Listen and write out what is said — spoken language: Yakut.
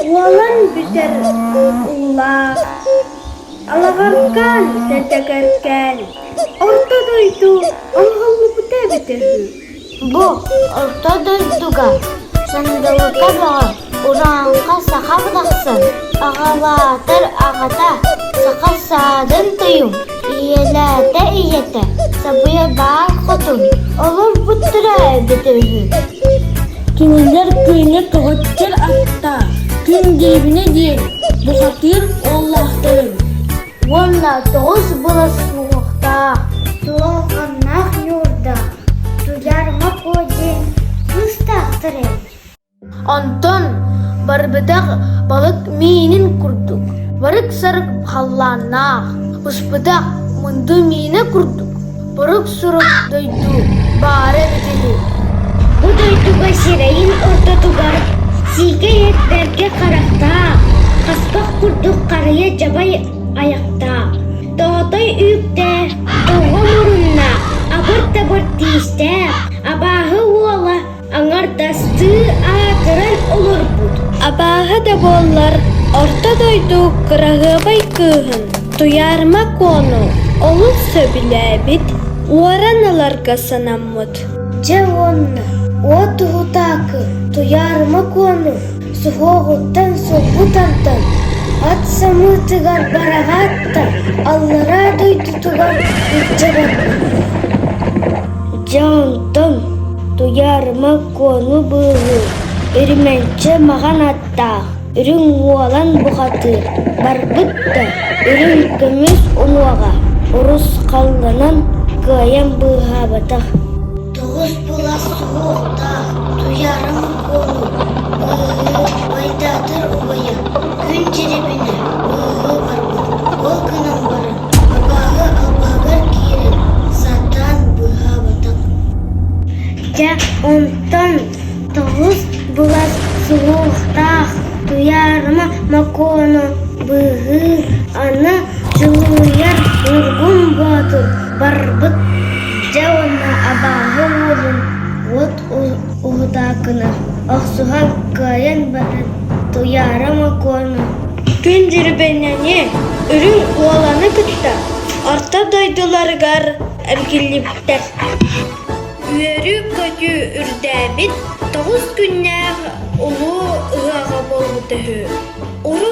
Уолан бүтэр уулаах, алаҕаркаан тэтэгэркээн, орто дойду оҥоһуллубута эбитэ үһү. Бу орто дойдуга сандалыка бөҕө урааҥха саха барахсан аҕалаатар аҕата саха саадын тойум ийэлээтэ ийэтэ сабыйа баар хотун олорбуттара эбитэ үһү. Кинилэр күҥҥэ көҕөччөр аттаах, күн Дьиэбинэ диэн бухатыыр уоллаахтарын Уонна тоҕус былас суһуохтаах, туолҕаннаах ньуурдаах, Туйаарыма Куо диэн кыыстаахтар эбит. Онтон барбытах балык миинин курдук, барык-сарык халлааннаах, буспутах мунду миинэ курдук, борук-сурук дойду баара эбит үһү. Бу дойдуга сирэйин ортотугар сиикэй эт бэргэ харахтаах, хаспах курдук харыйа дьабай айахтаах, тоотой үүттээх, тоҕо муруннаах, абыр-табыр тиистээх, абааһы уола аҥардастыы аатыран олорбут. Абааһы да буоллар, орто дойду кыраһыабай кыыһын Туйаарыма Куону олус сөбүлээбит, уоран ыларга санаммыт. Дьэ уонна уот уһутаакы Туйаарыма Куону суһуоҕуттан сулбу тардан, ат самыытыгар бараҕаатта аллараа дойдутугар илдьэ барбыт. Дьэ онтон Туйаарыма Куону быыһыы Үрүмэнчэ маҕан аттаах Үрүҥ Уолан бухатыыр барбыт да үрүҥ көмүс унуоҕа урусхалланан кыайан быыһаабатах. Тоҕус былас суһуохтаах Туйаарыма Куону быыһыы байдаатар убайа Күн Дьирибинэ быыһыы барбыт. Ол гынан баран абааһы албаһыгар киирэн сатаан быыһаабатах. Дьэ онтон тоҕус былас суһуохтаах Туйаарыма Мокоону быыһыы аны Дьулуруйар Ньургун Боотур барбыт. Дьэ уонна абааһы уолун уот уһутаакыны охсуһан кыайан баран Туйаара Мокоону Күн Дьирибинэни Үрүҥ Уоланы кытта орто дойдуларыгар эргиллибиттэр. Үөрүү-көтүү үрдээбит тоҕус күннээх улуу ыһыаҕа буолбута үһү.